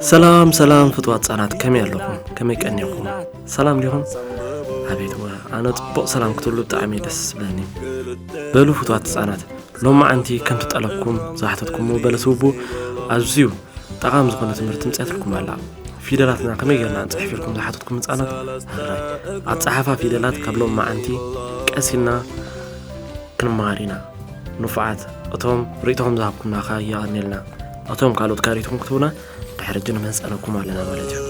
ሰላም ሰላም ፍትዋት ህጻናት፣ ከመይ ኣለኹም? ከመይ ቀኒኹም? ሰላም ዲኹም? ኣቤት ወ ኣነ ጽቡቕ ሰላም ክትብሉ ብጣዕሚ ደስ ዝብለኒ። በሉ ፍትዋት ህጻናት፣ ሎማዓንቲ ከም ትጠለብኩም ዝሓተትኩምዎ በለስውቡ ኣዝዩ ጠቓሚ ዝኾነ ትምህርቲ ምጽኣትልኩም ኣላ። ፊደላትና ከመይ ጌርና ንጽሕፍ ኢልኩም ዝሓተትኩም ህጻናት፣ ሕራይ ኣጸሓሕፋ ፊደላት ካብ ሎማዓንቲ ቀስ ኢልና ክንመሃር ኢና። ንፉዓት፣ እቶም ርእይቶኹም ዝሃብኩምና ኸኣ የቐንየልና። እቶም ካልኦት ከኣ ርእይቶኹም ክትህቡና ድሕሪ ሕጂ ንምህጸነኩም ኣለና ማለት እዩ።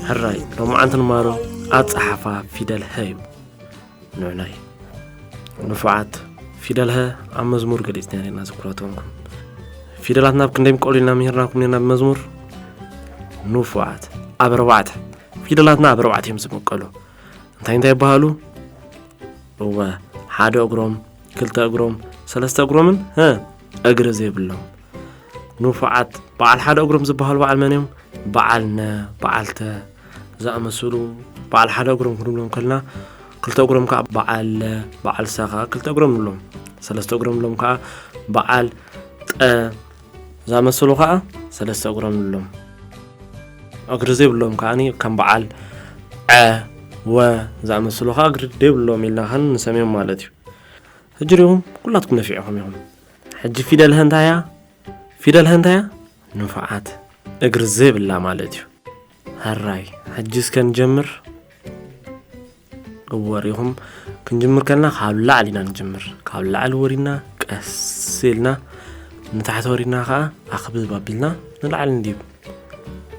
ሕራይ ሎማዓንቲ ንመሃሮ ኣጸሓሕፋ ፊደል ሀ እዩ። ንዑናይ ንፉዓት፣ ፊደል ሀ ኣብ መዝሙር ገሊጽና ነርና። ዝክረተንኩም ፊደላትና ኣብ ክንደይ ምቀሉ ኢልና ምሂርናኩም ነርና ብመዝሙር። ንፉዓት፣ ኣብ ኣርባዕተ። ፊደላትና ኣብ ኣርባዕተ እዮም ዝምቀሉ። እንታይ እንታይ ይበሃሉ? እወ፣ ሓደ እግሮም፣ ክልተ እግሮም፣ ሰለስተ እግሮምን ሀ እግሪ ዘይብሎም። ንፉዓት፣ በዓል ሓደ እግሮም ዝበሃሉ በዓል መን እዮም? በዓል ነ፣ በዓል ተ ዝኣመሰሉ በዓል ሓደ እግሮም ክንብሎም ከለና፣ ክልተ እግሮም ከዓ በዓል ለ፣ በዓል ሰ ከዓ ክልተ እግሮም ንብሎም። ሰለስተ እግሮም ንብሎም ከዓ በዓል ጠ ዝኣመሰሉ ከዓ ሰለስተ እግሮም ንብሎም። እግሪ ዘይብሎም ከዓ ከም በዓል ዐ፣ ወ ዝኣመሰሉ ከዓ እግሪ ዘይብሎም ኢልና ከዓ ንሰምዮም ማለት እዩ። ሕጂ ሪኹም ኩላትኩም ነፊዕኹም ኢኹም። ሕጂ ፊደል ሀ እንታይ እያ? ፊደል ሀ እንታይ እያ? ንፉዓት፣ እግሪ ዘይብላ ማለት እዩ። ሕራይ፣ ሕጂ እስከ ንጀምር። እወ፣ ሪኹም ክንጅምር ከለና ካብ ላዕሊ ኢና ንጅምር። ካብ ላዕሊ ወሪድና ቀስ ኢልና፣ ንታሕቲ ወሪድና ኸዓ ኣኽብብ ኣቢልና ንላዕሊ ንዲብ።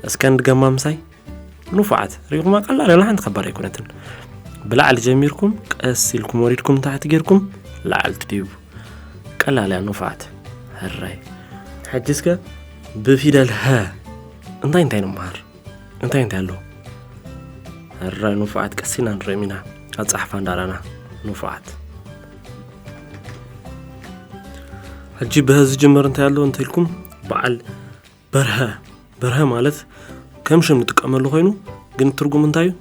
እስከ ንድገማ ምሳይ። ንፉዓት፣ ሪኹማ ቀላል እያ፣ ሓንቲ ከባድ ኣይኮነትን። ብላዕሊ ጀሚርኩም ቀስ ኢልኩም ወሪድኩም ንታሕቲ ጌርኩም ላዕሊ ትዲቡ። ቀላል እያ ንፉዓት። ሕራይ። ሕጂ እስከ ብፊደል ሀ እንታይ እንታይ ንመሃር? እንታይ እንታይ ኣሎ? ሕራይ ንፉዓት፣ ቀስ ኢልና ንሪኦም ኢና። ኣጻሕፋ እንዳራና ንፉዓት። ሕጂ ብሀ ዝጅመር እንታይ ኣሎ እንተኢልኩም፣ በዓል በርሀ። በርሀ ማለት ከም ሽም ንጥቀመሉ ኮይኑ፣ ግን ትርጉሙ እንታይ እዩ?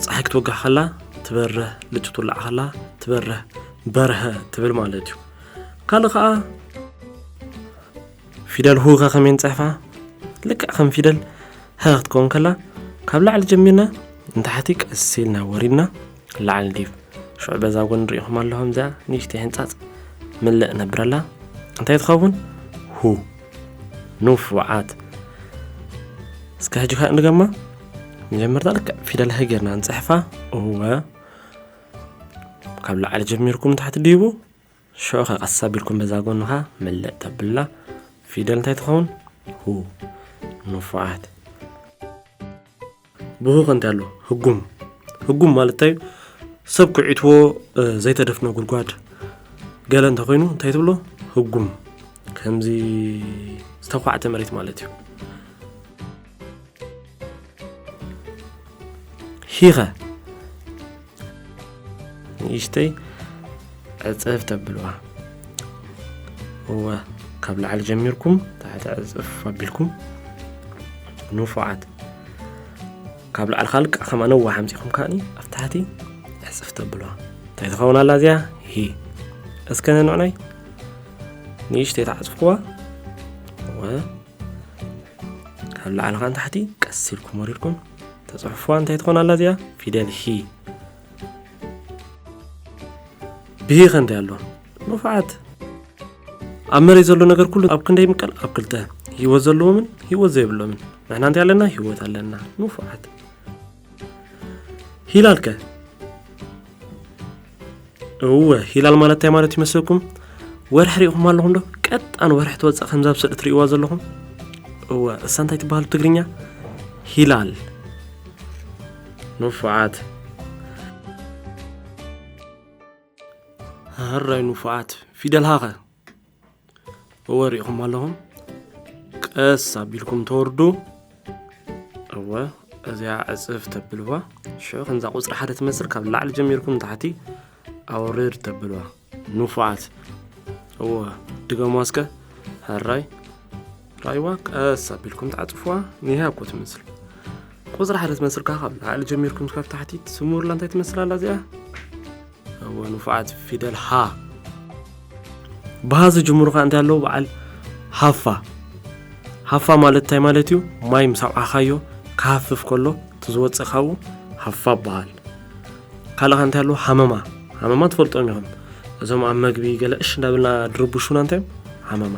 ፀሓይ ክትወግሕ ከላ ትበርህ፣ ልጭ ትውላዕ ከላ ትበርህ፣ በርሀ ትብል ማለት እዩ። ካልእ ኸዓ ፊደል ሁ ከ ከመይ ንፅሕፋ? ልክዕ ከም ፊደል ሀ ክትከውን ከላ፣ ካብ ላዕሊ ጀሚርና ንታሕቲ ቀስ ኢልና ወሪድና ላዕሊ ዲብ። ሽዑ በዛ ጎኒ ሪኢኹም ኣለኹም፣ እዛ ንእሽተይ ሕንጻጽ ምልእ ነብረላ። እንታይ ትኸውን? ሁ። ንፉዓት። እስከ ሕጂ ከ ንገማ። መጀመርታ ልክዕ ፊደል ሀ ጌርና ንጽሕፋ። እወ። ካብ ላዕሊ ጀሚርኩም ንታሕቲ ዲቡ። ሽዑ ከ ቀስ ኣቢልኩም በዛ ጎንኻ ምልእ ተብላ። ፊደል እንታይ ትኸውን? ሁ። ንፉዓት። ብሁ ከ እንታይ ኣሎ? ህጉም። ህጉም ማለት እንታይ እዩ? ሰብ ኩዒትዎ፣ እ፣ ዘይተደፍነ ጉድጓድ ገለ እንተኾይኑ እንታይ ትብሎ? ህጉም። ከምዚ ዝተኳዕተ መሬት ማለት እዩ። ሂኸ ንእሽተይ ዕጽፍ ተብልዋ። እወ፣ ካብ ላዕሊ ጀሚርኩም ታሕቲ ዕጽፍ ኣቢልኩም። ንፉዓት። ካብ ላዕሊ ካልእ ከማ ነዋሕ ኣምጺኹም ከኣኒ ኣብ ታሕቲ ዕጽፍ ተብልዋ። እንታይ ትኸውን ኣላ እዚኣ? ሂ። እስከ ነንዕናይ ንእሽተይ ተዓጽፍኩዋ። እወ። ካብ ላዕሊ ከኣ ንታሕቲ ቀስ ኢልኩም ወሪድኩም ተጽሕፉዋ። እንታይ ትኾን ኣላ እዚኣ? ፊደል ሂ። ብሂ ከ እንታይ ኣሎ? ንፉዓት። ኣብ መሬት ዘሎ ነገር ኩሉ ኣብ ክንደይ ይምቀል? ኣብ ክልተ። ህይወት ዘለዎምን ህይወት ዘይብሎምን። ንሕና እንታይ ኣለና? ህይወት ኣለና። ንፉዓት። ሂላል ከ? እወ፣ ሂላል ማለት እንታይ ማለት ይመስለኩም? ወርሒ ሪኢኹም ኣለኹም ዶ? ቀጣን ወርሒ ትወጽእ ከምዛ ኣብ ስእሊ ትርእይዋ ዘለኹም። እወ፣ እሳ እንታይ ትበሃል ብትግርኛ? ሂላል። ንፉዓት። ሃራይ ንፉዓት። ፊደል ሃኸ? እወ፣ ሪኢኹም ኣለኹም። ቀስ ኣቢልኩም ተወርዱ። እወ፣ እዚኣ ዕጽፍ ተብልዋ። ሽዑ ከምዛ ቁጽሪ ሓደ ትመስል ካብ ላዕሊ ጀሚርኩም ንታሕቲ ኣውርድ ተብልዋ። ንፉዓት። እወ፣ ድገሙዋ እስከ። ሕራይ። ራእይዋ፣ ቀስ ኣቢልኩም ትዓጽፉዋ። ኒሃ እኮ ትመስል። ቁጽሪ ሓደ ትመስል ከኣ ካብ ላዕሊ ጀሚርኩም እስካብ ታሕቲ ትስምሩላ እንታይ ትመስል ኣላ እዚኣ? እወ፣ ንፉዓት። ፊደል ሃ። ብሃ ዝጅምሩ ከኣ እንታይ ኣለዉ? በዓል ሃፋ። ሃፋ ማለት እንታይ ማለት እዩ? ማይ ምስ ኣብዓኻዮ ክሃፍፍ ከሎ እቲ ዝወፅእ ካብኡ ሃፋ ይበሃል። ካልእ ከ እንታይ ኣሎ? ሃመማ። ሃመማ ትፈልጦም ኢኹም። እዞም ኣብ መግቢ ገለ እሽ እንዳበልና ድርብሹና እንታይ እዮም? ሃመማ።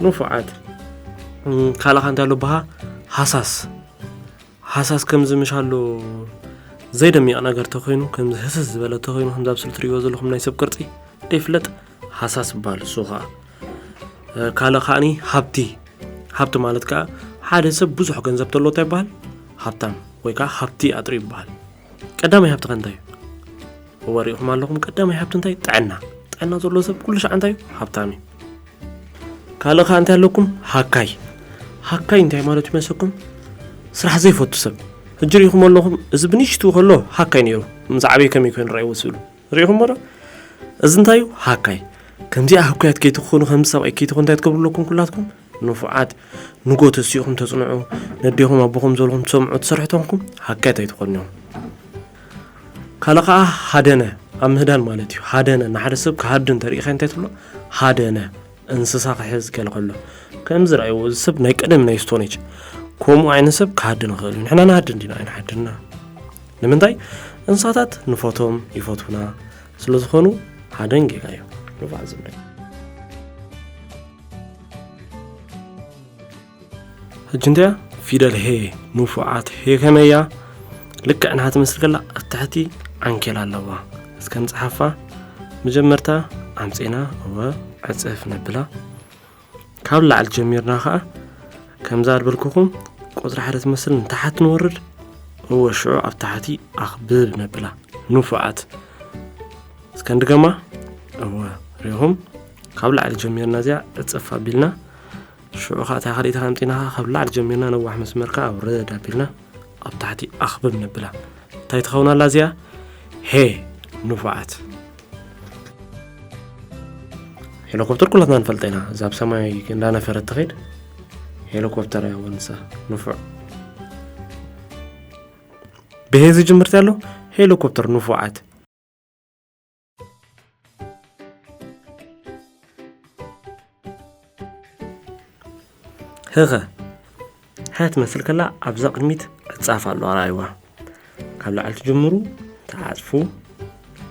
ንፉዓት። እም፣ ካልእ ከ እንታይ ኣሎ? ብሃ ሃሳስ። ሃሳስ ከምዚ ምሻሎ ዘይደሚቕ ነገር ተኾይኑ፣ ከምዚ ህስስ ዝበለ ተኾይኑ፣ ከምዚ ኣብ ስእሊ ትርእይዎ ዘለኹም ናይ ሰብ ቅርጺ ዘይፍለጥ ሃሳስ ይበሃል። እሱ ኸኣ፣ እ፣ ካልእ ከኣኒ ሃብቲ። ሃብቲ ማለት ከኣ ሓደ ሰብ ብዙሕ ገንዘብ ተሎ እንታይ ይበሃል? ሃብታም ወይ ከኣ ሃብቲ ኣጥሪ ይበሃል። ቀዳማይ ሃብቲ ከ እንታይ እዩ? እወ፣ ሪኢኹም ኣለኹም። ቀዳማይ ሃብቲ እንታይ? ጥዕና። ጥዕና ዘለዎ ሰብ ኩሉ ሻዕ እንታይ እዩ? ሃብታም እዩ። ካልእ ከኣ እንታይ ኣለኩም? ሃካይ። ሃካይ እንታይ ማለት ይመስለኩም? ስራሕ ዘይፈቱ ሰብ። ሕጂ ሪኢኹም ኣለኹም፣ እዚ ብንሽቱ ከሎ ሃካይ ነይሩ። ምስ ዓበየ ከመይ ኮይኑ ረኣይዎ ትብሉ። ሪኢኹም ዶ? እዚ እንታይ እዩ? ሃካይ። ከምዚኣ ህኩያት ከይትኾኑ፣ ከምዚ ሰብኣይ ከይትኾኑ እንታይ ትገብሩ ኣለኩም ኩላትኩም? ንፉዓት። ንጎ ተሲእኹም ተጽንዑ፣ ነዴኹም ኣቦኹም ዘለኹም ትሰምዑ፣ ትሰርሑ ተኾንኩም፣ ሃካያት ኣይትኾኑ እዮም። ካልእ ከኣ ሃደነ፣ ኣብ ምህዳን ማለት እዩ። ሃደነ፣ ንሓደ ሰብ ክሃድን ተሪኢኻ እንታይ ትብሎ? ሃደነ፣ እንስሳ ክሕዝ ገለ ከሎ። ከም ዝረኣይዎ፣ እዚ ሰብ ናይ ቀደም ናይ ስቶን ኤጅ። ከምኡ ዓይነት ሰብ ክሃድን ይኽእል እዩ። ንሕና ንሃድን ዲና? ኣይንሃድንና። ንምንታይ? እንስሳታት ንፈቶም፣ ይፈትውና። ስለ ዝኾኑ፣ ሃደን ጌጋ እዩ። ንፉዓት ዝብለይ። ሕጂ እንታይ እያ? ፊደል ሄ፣ ንፉዓት ሄ ከመይ እያ? ልክዕ ንሃ ትመስል ከላ ኣብ ታሕቲ ዓንኬል ኣለዋ። እስከ ንጽሓፋ። መጀመርታ ኣምጺእና፣ እወ፣ ዕጽፍ ነብላ። ካብ ላዕሊ ጀሚርና ኸኣ፣ ከምዛ ዝበልኩኹም፣ ቁጽሪ ሓደ ትመስል ንታሕቲ ንወርድ። እወ፣ ሽዑ ኣብ ታሕቲ ኣኽብብ ነብላ። ንፉዓት። እስከ ንድገማ። እወ፣ ሪኢኹም? ካብ ላዕሊ ጀሚርና እዚኣ ዕጽፍ ኣቢልና፣ ሽዑ ኸኣ እታ ካልኣይቲ ኣምጺእና ኸኣ ካብ ላዕሊ ጀሚርና ነዋሕ መስመር ከኣ ኣውርድ ኣቢልና ኣብ ታሕቲ ኣኽብብ ነብላ። እንታይ ትኸውን ኣላ እዚኣ? ሄ፣ ንፉዓት። ሄሊኮፕተር ኩላትና ንፈልጣ ኢና። እዛ ኣብ ሰማይ እንዳነፈረት ትኸይድ ሄሊኮፕተር እያ ወንሳ። ንፉዕ። ብሄ ዝጅምር ኣሎ ሄሊኮፕተር ንፉዓት። ህኸ። ሃ ትመስል ከላ ኣብዛ ቅድሚት ዕጻፍ ኣሎ ኣርኣይዋ። ካብ ላዕሊ ትጅምሩ፣ ትዓጽፉ፣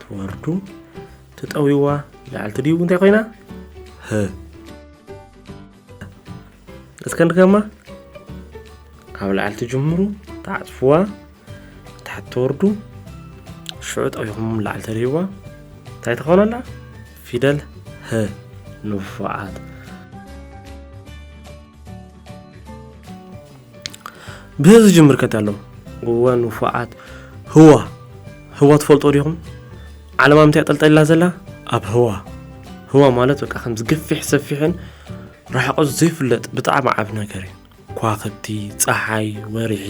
ትወርዱ፣ ትጠውይዋ፣ ላዕሊ ትድይቡ እንታይ ኮይና? ህ። እስከ ንድገማ። ካብ ላዕሊ ትጅምሩ፣ ትዓጽፍዋ፣ ታሕቲ ትወርዱ፣ ሽዑ ጠዊኹም ላዕሊ ተድይዋ። እንታይ ትኸውን ኣላ? ፊደል ህ። ንፉዓት። ብህ ዝጅምር ከ ኣሎ? እወ፣ ንፉዓት። ህዋ። ህዋ ትፈልጦ ዲኹም? ዓለም ኣብ ምንታይ ጠልጠላ ዘላ? ኣብ ህዋ። ህዋ ማለት በቃ ከምዚ ገፊሕ ሰፊሕን ርሕቐቱ ዘይፍለጥ ብጣዕሚ ዓቢ ነገር እዩ። ከዋኽብቲ፣ ጸሓይ፣ ወርሒ፣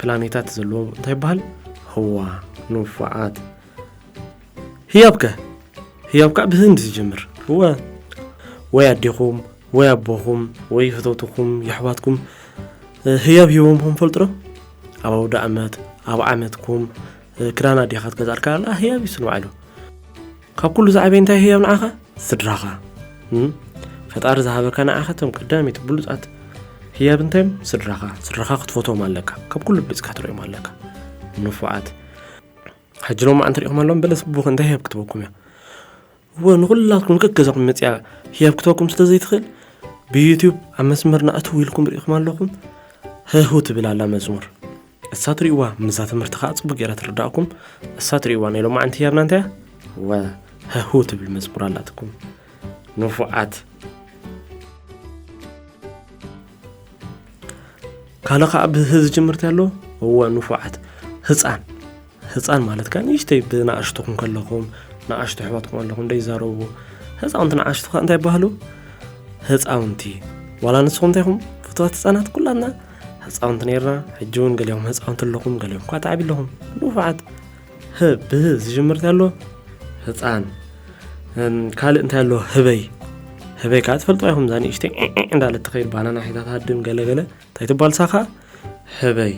ፕላኔታት ዘለዎ እንታይ ይበሃል? ህዋ። ንፉዓት። ህያብ ከ? ህያብ ከኣ ብህ እንዲ ዝጅምር። እወ። ወይ ኣዴኹም፣ ወይ ኣቦኹም፣ ወይ ፈተውትኹም፣ የሕዋትኩም፣ እ፣ ህያብ ሂቦምኩም ፈልጡ ዶ? ኣብ ኣውደ ኣመት፣ ኣብ ዓመትኩም፣ እ፣ ክዳን ኣዴኻ ትገዝኣልካ ኣላ፣ ህያብ እዩ ንባዕሉ። ካብ ኩሉ ዝዓበየ እንታይ ህያብ ንዓኻ? ስድራኻ። እም? ፈጣሪ ዝሃበካ ንዓኻ እቶም ቀዳመይቲ ብሉጻት ህያብ እንታይ እዮም? ስድራኻ። ስድራኻ ክትፈትዎም ኣለካ። ካብ ኩሉ ብሊጽካ ክትርእዮም ኣለካ። ንፉዓት። ሕጂ ሎማዓንቲ ሪኢኹም ኣለኹም፣ በለስ ቡኽ እንታይ ህያብ ክትበኩም እያ? እወ፣ ንኹላትኩም ንገገዛኹም መጺኣ ህያብ ክትበኩም ስለ ዘይትኽእል፣ ብዩቱብ ኣብ መስመር ንኣትው ኢልኩም ሪኢኹም ኣለኹም። ህሁ ትብል ኣላ መዝሙር። እሳ ትርእይዋ፣ ምስዛ ትምህርቲ ከኣ ጽቡቅ ገይራ ትርዳእኩም። እሳ ትርእይዋ፣ ናይ ሎማዓንቲ ህያብና እንታይ እያ? ወ፣ ህሁ ትብል መዝሙር ኣላትኩም። ንፉዓት። ካልእ ከኣ ብህ ዝጅምር እንታይ ኣሎ? እወ፣ ንፉዓት። ህጻን። ህጻን ማለት ከኣ ንእሽተይ ብንኣሽቱኹም ከለኹም፣ ንኣሽቱ ኣሕዋትኩም ኣለኹም ዘይዛረቡ። ህጻውንቲ ንኣሽቱ ከኣ እንታይ ይበሃሉ? ህጻውንቲ። ዋላ ንስኹም እንታይ ኢኹም? ፍቱዋት ህጻናት ኩላትና ህጻውንቲ ነይርና። ሕጂ እውን ገሊኹም ህጻውንቲ ኣለኹም፣ ገሊኹም እኳ ተዓቢ ኣለኹም። ንፉዓት። ህ፣ ብህ ዝጅምር እንታይ ኣሎ? ህጻን። እም፣ ካልእ እንታይ ኣሎ? ህበይ። ህበይ ከኣ ትፈልጥዋ ኢኹም፣ እዛ ንእሽተይ ዒዕ ዒዕ እንዳለት ትኸይድ፣ ባናና ሒዛ ትሃድም፣ ገለ ገለ። እንታይ ትበሃል እሳ ከኣ? ህበይ።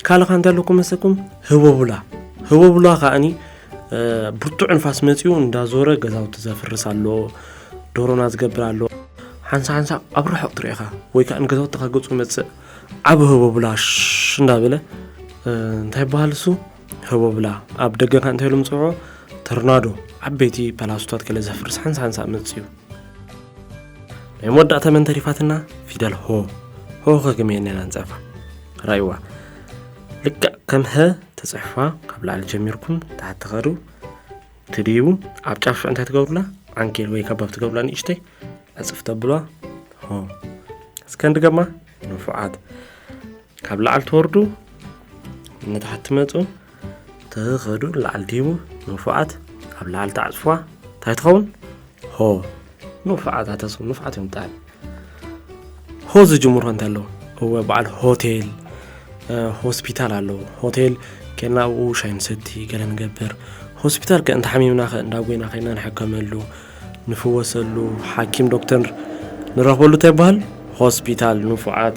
ካልእ ከ እንታይ ኣለኩም መሰልኩም? ህቦቡላ። ህቦቡላ ከኣኒ፣ እ፣ ብርቱዕ ንፋስ መጺኡ እንዳዞረ ገዛውቲ ዘፍርስ ኣሎ፣ ዶሮና ዝገብር ኣሎ። ሓንሳ ሓንሳ ኣብ ርሑቕ ትሪኢኻ ወይ ከዓ ንገዛውትኻ ገፁ መፅእ ዓቢ ህቦብላ እንዳበለ እንታይ ይበሃል እሱ? ህቦብላ። ኣብ ደገ ከዓ እንታይ ኢሎም ዝፅውዑ? ተርናዶ። ዓበይቲ ፓላሶታት ገለ ዘፍርስ ሓንሳ ሓንሳ መፅእ እዩ። ናይ መወዳእታ መን ተሪፋትና? ፊደል ሆ። ሆ ከግመየና ኢና ንፀፋ። ራይዋ። ልክዕ ከም ሀ ተፅሕፋ ካብ ላዕሊ ጀሚርኩም ታሕቲ ኸዱ ትድይቡ ኣብ ጫፍ ሽዑ እንታይ ትገብሩላ? ዓንኬል ወይ ካባብ ትገብሩላ ንእሽተይ ዕፅፍ ተብሉዋ። ሆ። እስከ እንድገማ። ንፉዓት። ካብ ላዕሊ ትወርዱ ንታሕቲ ትመፁ ትኸዱ ላዕሊ ድይቡ። ንፉዓት። ኣብ ላዕሊ ተዓፅፍዋ እንታይ ትኸውን? ሆ። ንፉዓት ኣተስቡ ንፉዓት እዮም ብጣዕሚ። ሆ ዝጅምሩ እንታይ ኣለዉ? እወ በዓል ሆቴል ሆስፒታል ኣለዉ። ሆቴል ኬና ኣብኡ ሻይ ንሰቲ ገለ ንገብር። ሆስፒታል ከ እንተ ሓሚምና ከ እንዳ ጎይና ከይና ንሕከመሉ ንፍወሰሉ ሓኪም ዶክተር ንረኽበሉ እንታይ ይበሃል? ሆስፒታል። ንፉዓት።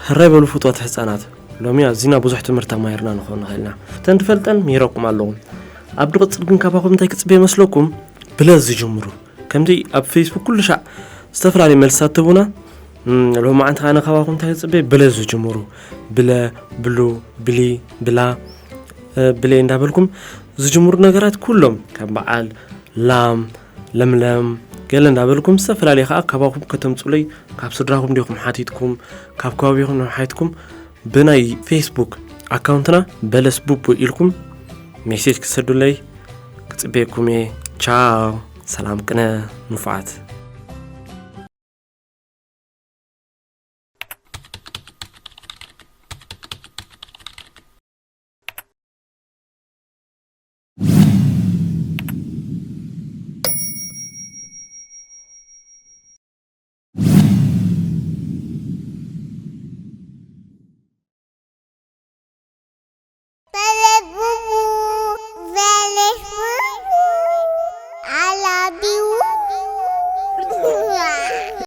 ሕራይ በሉ ፍትዋት ህፃናት። ሎሚ ኣዚና ብዙሕ ትምህርቲ ተማሂርና ንኸውን ንኽእልና እተን ትፈልጠን ምሂረኩም ኣለኹም። ኣብ ድቕፅል ግን ካባኹም እንታይ ክፅበ ይመስለኩም? ብለ ዝጅምሩ ከምዚ ኣብ ፌስቡክ ኩሉ ሻዕ ዝተፈላለዩ መልስታት ትህቡና። ሎም መዓንቲ ከዓነ ካባኹም እንታይ ክፅበ? ብለ ዝጅምሩ ብለ፣ ብሉ፣ ብሊ፣ ብላ፣ ብሌ እንዳበልኩም ዝጅምሩ ነገራት ኩሎም ካብ በዓል ላም፣ ለምለም፣ ገለ እንዳበልኩም ዝተፈላለዩ ከዓ ካባኹም ከተምፁለይ ካብ ስድራኹም ዲኹም ሓቲትኩም ካብ ከባቢኹም ሓቲትኩም ብናይ ፌስቡክ ኣካውንትና በለስ ቡቡ ኢልኩም ሜሴጅ ክሰዱለይ ክፅበየኩም እየ። ቻው። ሰላም ቅነ። ንፉዓት።